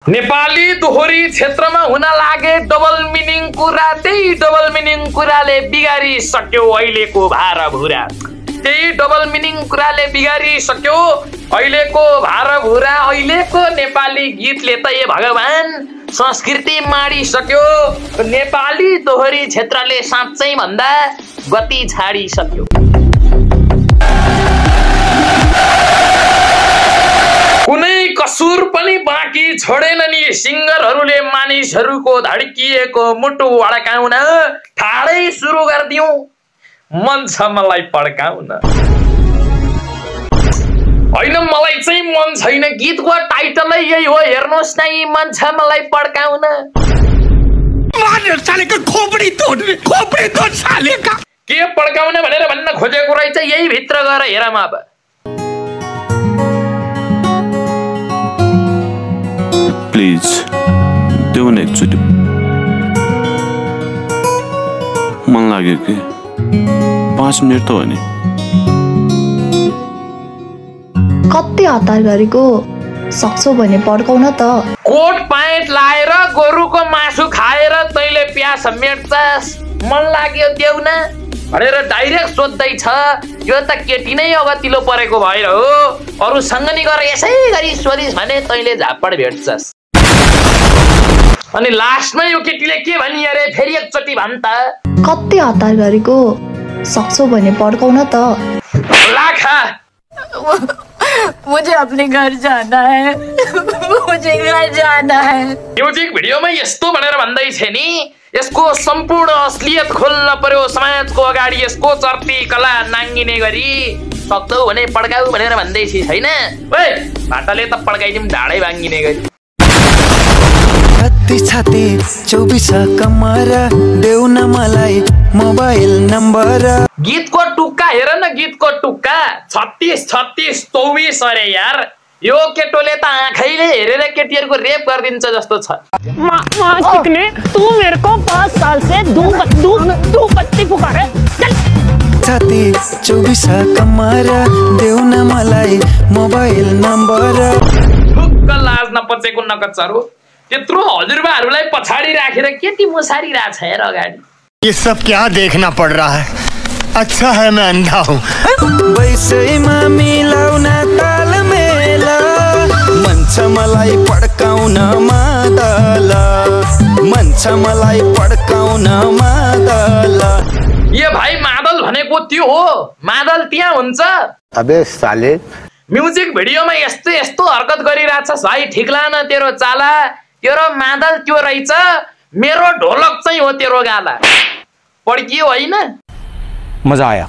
नेपाली दोहोरी क्षेत्रमा हुन लागे डबल मिनिङ कुरा, त्यही डबल मिनिङ कुराले बिगारिसक्यो अहिलेको भारभुरा। त्यही डबल मिनिङ कुराले बिगारिसक्यो अहिलेको भारभुरा। अहिलेको नेपाली गीतले त ए भगवान संस्कृति माडिसक्यो। नेपाली दोहोरी क्षेत्रले साँच्चै भन्दा गति छाडिसक्यो। कुनै कसुर पनि बाँकी छोडेन नि सिङ्गरहरूले मानिसहरूको धड्किएको मुटु अड्काउन। ठाडै सुरु गर्दियौं, मन छ मलाई पड्काउन। होइन मलाई चाहिँ मन छैन, गीतको टाइटलै यही हो, हेर्नुहोस् न, मन छ मलाई पड्काउन। के पड्काउन भनेर भन्न खोजेको रहेछ, यही भित्र गएर हेरौँ अब। प्लिज देऊ न एकचोटि, मन लाग्यो कि 5 मिनट त हो नि। कति हतार गरेको, सक्छौ भने पड्काउन त। कोट प्यान्ट लाएर गोरुको मासु खाएर तैँले प्यास मेट्छस्, मन लाग्यो देऊ न भनेर डाइरेक्ट सोध्दैछ। यो त केटी नै अगतिलो परेको भएर हो। अरूसँग नि गएर यसै गरी सोधिस् भने तैँले झापड भेट्छस्। अनि लास्टमा यो केटीले के भनी अरे, फेरि एकचोटि भन् त। कति हतार गरेको, सक्छौ भने पड्काउन त। लाखा मुझे अपने घर जाना है, मुझे घर जाना है। म्युजिक भिडियोमा यस्तो भनेर भन्दै छ नि, यसको सम्पूर्ण असलियत खोल्न पर्यो समाजको अगाडि, यसको चर्ती कला नाङ्गिने गरी। सक्छौ भने पड्काऊ भनेर भन्दै छ छैन। ओए भाटाले त पड्काइदिउँ ढाडै भाङ्गिने गरी। छाती 24 कमर देऊ न मलाई मोबाइल नम्बर। गीतको टुक्का हेर न, गीतको टुक्का 36 36 24 अरे यार। यो केटोले त आँखैले हेरेर केटीहरूको रेप गरिदिन्छ जस्तो छ। तू मेरे को 5 साल से दू बत्ती पुकारे। छाती 24 कमर देऊ न मलाई मोबाइल नम्बर। ढुक्क लाज नपचेको नकच्चरो, त्यत्रो हजुरबाहरूलाई पछाडि राखेर केटी मुसारी राछ हेर अगाडि। ये सब क्या देखना पड़ रहा है, अच्छा है मैं अंधा हूँ। वैसैमा मिलाउन तालमेल, मन छ मलाई पड्काउन मादल, मन छ मलाई पड्काउन मादल। ये भाइ मादल भनेको त्यो हो, मादल त्यहाँ हुन्छ। अबे साले, म्युजिक भिडियोमा यस्तो यस्तो हरकत गरिरहेछस् भाइ, ठिक लान तेरो चाला। तेरो मादल त्यो रहेछ, मेरो ढोलक चाहिँ हो तेरो गाला। पड्कियो होइन? मजा आया।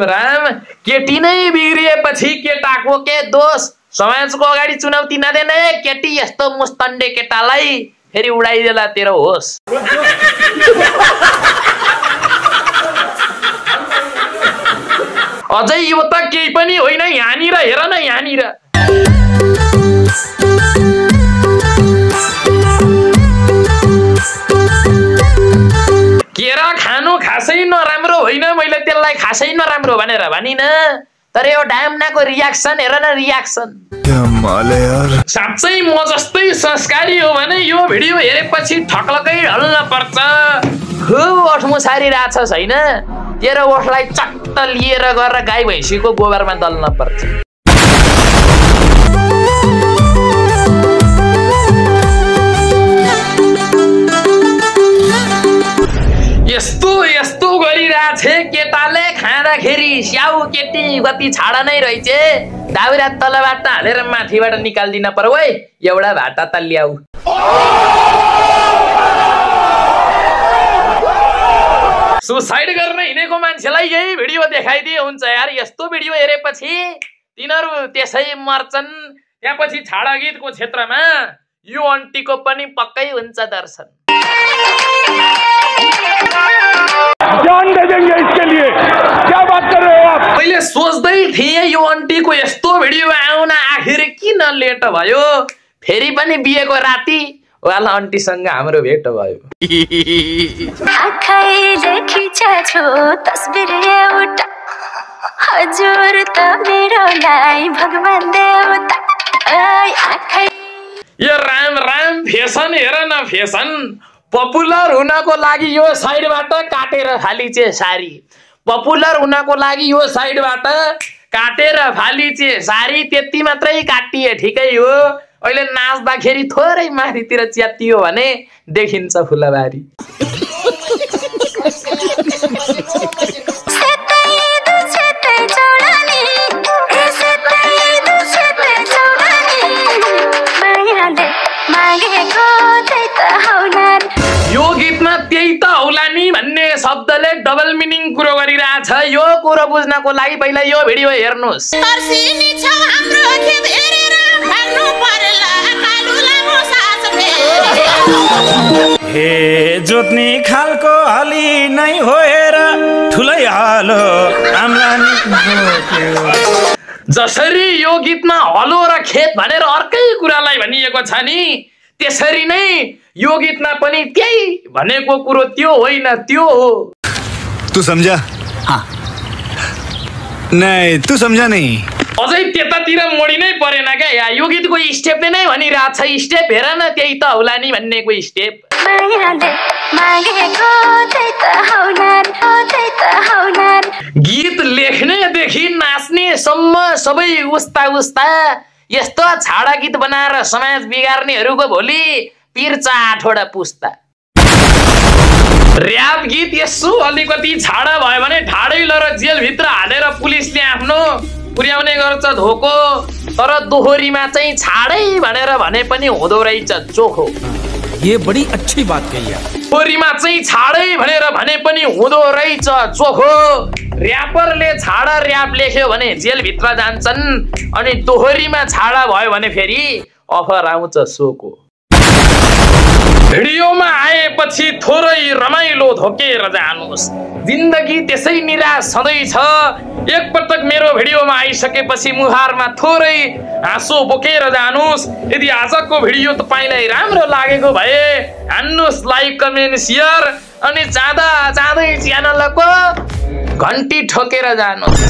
राम केटी नै बिग्रिएपछि केटाको के दोष? समाजको अगाडि चुनौती नदेन केटी, यस्तो मुस्तण्डे केटालाई फेरि उडाइदेला तेरो होस्। अझै यो त केही पनि होइन, यहाँनिर हेर न, यहाँनिर केरा खानु खासै नराम्रो होइन, मैले त्यसलाई खासै नराम्रो भनेर भनिन। तर यो डाम्नाको रियाक्सन हेर न, रियाक्सन। साँच्चै म जस्तै संस्कारी हो भने यो भिडियो हेरेपछि ठक्लकै ढल्न पर्छ। खुब ओठ मुसारी राछस् होइन, तेरो ओठलाई चट्ट लिएर गएर गाई भैँसीको गोबरमा दल्न पर्छ। यस्तो यस्तो गरिरहेछ केटाले खाँदाखेरि, स्याउ केटी गति छाडा नै रहेछ। दाउरा तलबाट हालेर माथिबाट निकाल्दिन पर्यो। ओइ एउटा भाटा त ल्याऊ। सुसाइड गर्न हिँडेको मान्छेलाई यही भिडियो देखाइदिए हुन्छ यार। यस्तो भिडियो हेरेपछि तिनीहरू त्यसै मर्छन्। त्यसपछि छाडा गीतको क्षेत्रमा यो आन्टीको पनि पक्कै हुन्छ दर्शन। जान दे देंगे इसके लिए, क्या बात कर रहे हो आप? मैले सोच्दै थिएँ यो आन्टीको यस्तो भिडियो आउन आखिर किन लेट भयो। फेरि पनि बिहेको राति वाला आन्टीसँग हाम्रो भेट भयो। हजुर त मेरो लाई भगवान देवता यो राम राम फेसन हेर न फेसन पपुलर हुनको लागि यो साइडबाट काटेर फालिचे सारी पपुलर हुनको लागि यो साइडबाट काटेर फालिचे सारी त्यति मात्रै काटिए ठिकै हो अहिले नाच्दाखेरि थोरै माथितिर च्यातियो भने देखिन्छ फुलबारी यो गीतमा त्यही त होला नि भन्ने शब्दले डबल मिनिङ कुरो गरिरहेछ यो कुरो बुझ्नको लागि पहिला यो भिडियो हेर्नुस् हे जोत्ने खालको हली नै होएर ठुलै हालो जसरी यो गीतमा हलो र खेत भनेर अर्कै कुरालाई भनिएको छ नि त्यसरी नै यो गीतमा पनि त्यही भनेको कुरो त्यो होइन त्यो हो तू समझा हाँ नहीं तू समझा नहीं अझै त्यतातिर मोडी नै परेन क्या या यो गीतको स्टेपले नै भनिरहेछ स्टेप हेर न त्यही त होला नि भन्नेको स्टेप गीत लेख्नेदेखि नाच्नेसम्म सबै उस्ता उस्ता यस्तो छाडा गीत बनाएर समाज बिगार्नेहरूको भोलि पिर्चा आठवटा पुस्ता र्याप गीत यसो अलिकति छाडा भयो भने ढाडै लर जेलभित्र हालेर पुलिसले आफ्नो पुर्याउने गर्छ धोको तर दोहोरीमा चाहिँ छाडै भनेर भने पनि हुँदो रहेछ चोखो ये बड़ी अच्छी बात कही है दोहोरीमा चाहिँ छाडै भनेर भने पनि हुँदो रहेछ चोखो र्यापरले छाडा र्याप लेख्यो भने जेलभित्र जान्छन् अनि दोहोरीमा छाडा भयो भने फेरि अफर आउँछ सोको भिडियोमा आएपछि थोरै रमाइलो धोकेर जानुस् जिन्दगी त्यसै निराश छँदैछ एकपटक मेरो भिडियोमा आइसकेपछि मुहारमा थोरै हाँसो बोकेर जानुस् यदि आजको भिडियो तपाईलाई राम्रो लागेको भए हान्नुस् लाइक कमेन्ट शेयर अनि जाँदा जाँदै च्यानलको घन्टी ठोकेर जानुस्